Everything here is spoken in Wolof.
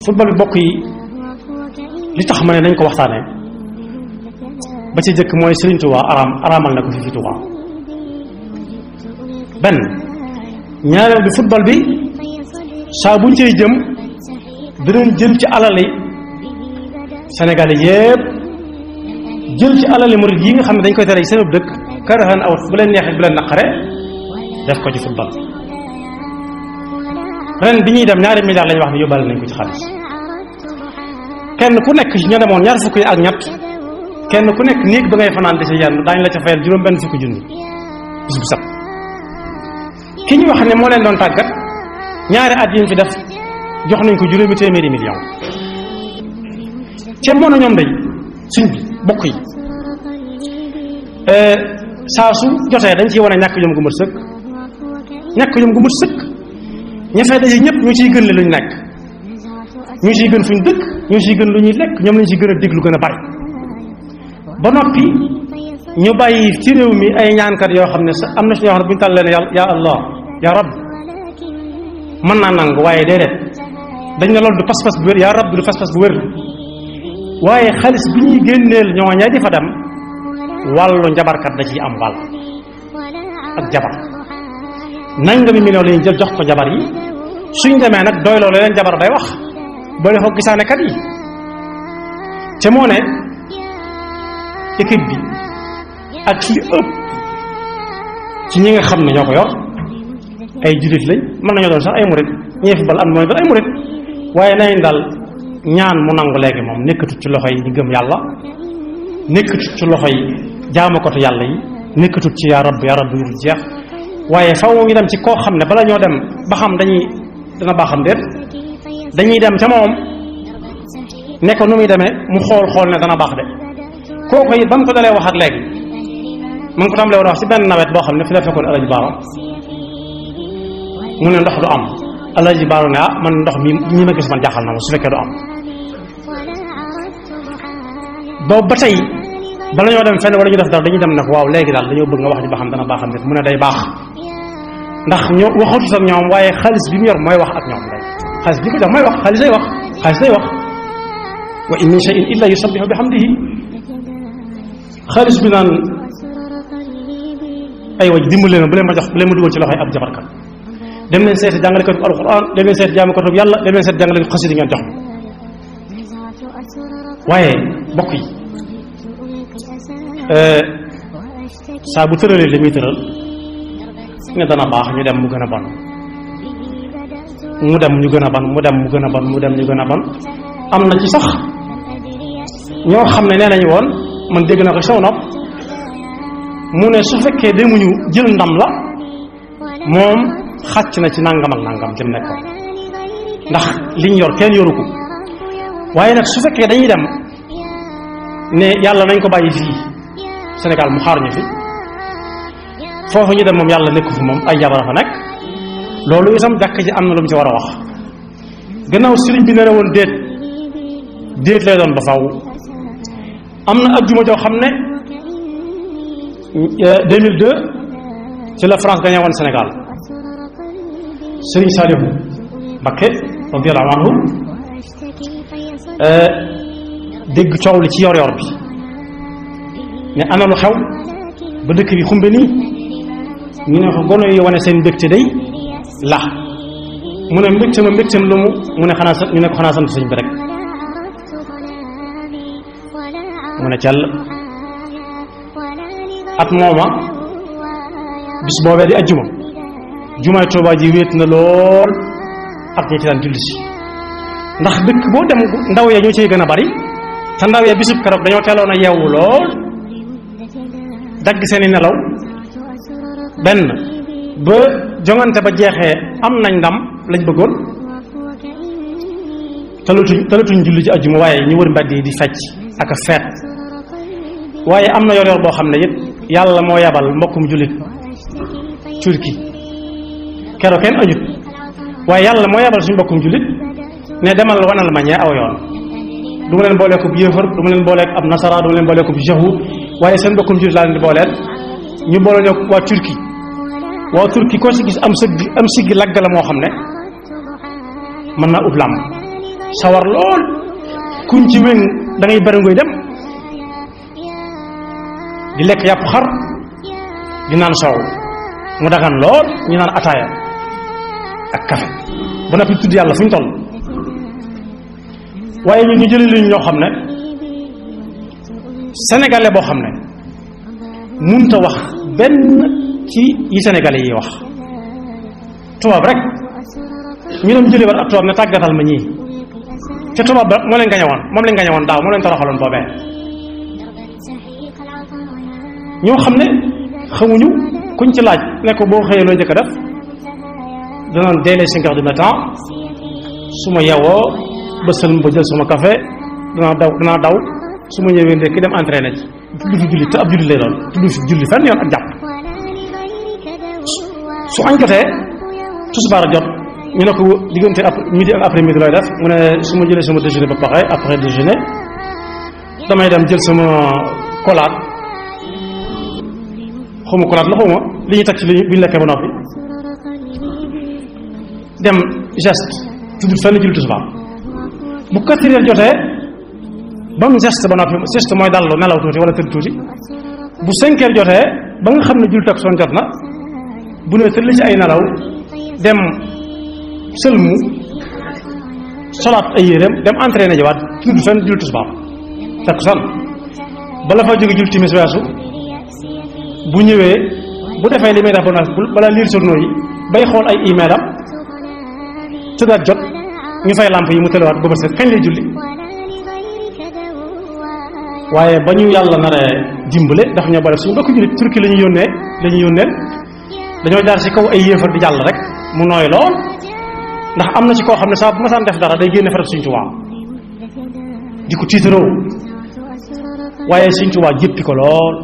football bi bokk yi li tax ma ne nañ ko waxtaanee ba ci jëkk mooy Serigne Touba araamal na ko fi Touba benn ñaareel bi football bi saa buñ cay jëm dinañ jël ci alali Sénégalais yépp jël ci alali murid yi nga xam ne dañ koy tere ci seen dëkk karahan aw bu leen neexee bu leen naqare def ko ci football ren bi ñuy dem ñaari milliards lañu wax ne yóbbaale nañ ko ci xaalis kenn ku nekk ña demoon ñaar fukk yi ak ñett kenn ku nekk néeg ba ngay fanaan di ci yenn daañu la ca fayal juróom benn fukki junni bis bu set ki ñu wax ne moo leen doon tàggat ñaari at yi ñu fi def jox nañ ko juróomi téeméeri million ca mono ñoom day suñ bi bokk yi saa su jotee dañ ciy wane ñàkk jom gu mat sëkk ñàkk jom gu mat sëkk ña fay daje ñëpp ñu ciy gën le lu ñu nekk ñu ciy gën fuñ dëkk ñu ciy gën lu ñuy lekk ñoom lañ ciy gën a déglu gën a bari ba noppi ñu bàyyi ci réew mi ay ñaankat yoo xam ne am na si ñoo xam ne bu ñu tàllee ne ya allah ya rab mën naa nangu waaye déedéet dañ ne loolu du pas-pas bu wér ya rab du pas-pas bu wér waaye xaalis bi ñuy génneel ñoo ña di fa dem wàllu njabarkat da ciy am wàll ak jabar nangami million lañu jël jox ko jabar yi suñ demee nag doy loolu leen jabar day wax boole ko gisaanekat yi te moo ne équipe bi ak li ëpp ci ñi nga xam ne ñoo ko yor ay jullit lañ mën nañoo doon sax ay murit ñee fi bal am mooy doon ay murit waaye nañ daal ñaan mu nangu léegi moom nekkatut ci loxo yi ñu gëm yàlla nekkatut ci loxo yi jaamakatu yàlla yi nekkatut ci yaa rabb yu jeex waaye faw ñu dem ci koo xam ne bala ñoo dem ba xam dana baaxam déet dañuy dem ca moom ne ko nu muy demee mu xool ne dana baax de kooku it ba mu ko dalee wax ak léegi ma ngi ko tàmbalee war a wax ci benn nawet boo xam ne fi la fekkoon Alaji Baaro mu ne ndox du am Alaji Baaro ne man ndox mi ma gis man jaaxal na ma su fekkee du am boobu ba tey bala ñoo dem fenn wala ñu def dara dañuy dem ne ko waaw léegi daal dañoo bëgg nga wax di ba xam dana baaxam déet mu ne day baax ndax ñoo waxatut ak ñoom waaye xaalis bi mu yor mooy wax ak ñoom day xaalis bi ko jox mooy wax xaalis day wax wa in min shay'in illa yusabbihu bihamdihi xaalis bi naan ay waj dimbale ma bu leen ma dugal ci loxoy ab jabarkat dem leen seeti jàngalekatu alquran dem leen seeti jaamakatu yàlla dem leen seeti jàngalekatu xasida ngeen jox waaye bokk yi saa bu tëralee li muy tëral ne dana baax ñu dem mu gën a bon mu dem ñu gën a bon mu dem mu gën a bon mu dem ñu gën a bon am na ci sax ñoo xam ne nee nañu woon man dégg na ko saw nopp mu ne su fekkee demuñu jël ndam la moom xàcc na ci nangam ak nangam jëm nekkoon ndax liñ yor kenn yoru ko waaye nag su fekkee dañuy dem ne yàlla nañ ko bàyyi fii Sénégal mu xaar ñu fi foofu ñu dem moom yàlla nekku fi moom ay jabara fa nekk loolu itam jàkk ji am na lu mu ci war a wax gannaaw sëriñ bi nee na woon déet lay doon ba faw am na ajjuma joo xam ne 2002 ci la France gagné woon Sénégal Serigne Saliou Mbacké radiyallahu anhu dégg coow li ci yor bi ne ana lu xew ba dëkk bi xumbe nii ñu ne ko gono yi wane seen mbégte day la mu ne mbégteem lu mu ne xanaa ñu ne ko xanaa sant sëñ bi rek mu ne cell at mooma bis boobee di ajjuma jumaay Tuubaa ji wéet na lool ak ñi ci daan julli si ndax dëkk boo dem ndaw ya ñoo ciy gën a bari te ndaw ya bisub keroog dañoo teeloon a yeewu lool dagg seeni nelaw benn ba jongante ba jeexee am nañ ndam lañ bëggoon talatuñ julli ci ajjuma waaye ñu wër mbedd yi di fecc ak a feet waaye am na yor boo xam ne it yàlla moo yabal mbokkum jullit turki keroog kenn añut waaye yàlla moo yabal suñu mbokkum jullit ne demal wanal ma ñee aw yoon du ma leen booleeku bu yëfër du ma leen booleek ab nasara du ma leen booleeku bu jahu waaye seen mbokkum jullit laa leen di booleel ñu boole ñoo waa turki koo ci gis am siggi lagg la moo xam ne mën naa ut làmb sawar lool kuñ ci wéng da ngay bari ngoy dem di lekk yàpp xar di naan soow mu dagan lool ñu naan ataaya ak café ba noppi tudd yàlla fu ñu toll waaye ñu jëli luñ ñoo xam ne sénégalais boo xam ne munta wax benn ci yi sénégalais yi wax tubaab rek ñu dem jëli war ab tubaab ne tàggatal ma ñii te tubaab ba moo leen gañe woon moom lañ gañe woon daaw moo leen toroxaloon boobee ñoo xam ne xamuñu kuñ ci laaj ne ko boo xëyee looy jëkk a def danaan dès les 5 heures du matin su ma yewoo ba sëlm ba jël sama café danaa daw su ma ñëwee ndekki dem entraîné ci tudd fi julli te ab julli lay doon tudd fi julli fenn yoon ak jàpp su añ jotee tisbaar a jot ñu ne ko diggante midi ak après midi looy def mu ne su ma jëlee sama déjeuner ba pare après déjeuner damay dem jël sama kolaat xawma kolaat la xawma li ñuy teg ci li bu ñu lekkee ba noppi dem geste tudd fenn julli tisbaar bu 4 heures jotee ba mu geste ba noppi geste mooy dallu nelaw tuuti wala tëdd tuuti bu 5 heures jotee ba nga xam ne julli takkusaan jot na bu ne tëdd ci ay nelaw dem sëlmu solaat ay yéreem dem entraîné jiwaat tudd fenn julli tisbaar takkusaan bala fa jóge julli timis weesu bu ñëwee bu defee li muy def ba noppi bala lire journaux yi bay xool ay email am tëddaat jot ñu fay lamp yi mu tëlewaat ba set kañ lay julli waaye ba ñu yàlla naree dimbale dafa ñoo bare suñu mbokku jullit turki la ñuy yónnee dañoo jaar ci kaw ay yéefar di jàll rek mu nooy lool ndax am na ci koo xam ne saa bu ma saan def dara day génne farat Sëriñ Tuubaa di ko tiitaroo waaye Sëriñ Tuubaa jéppi ko lool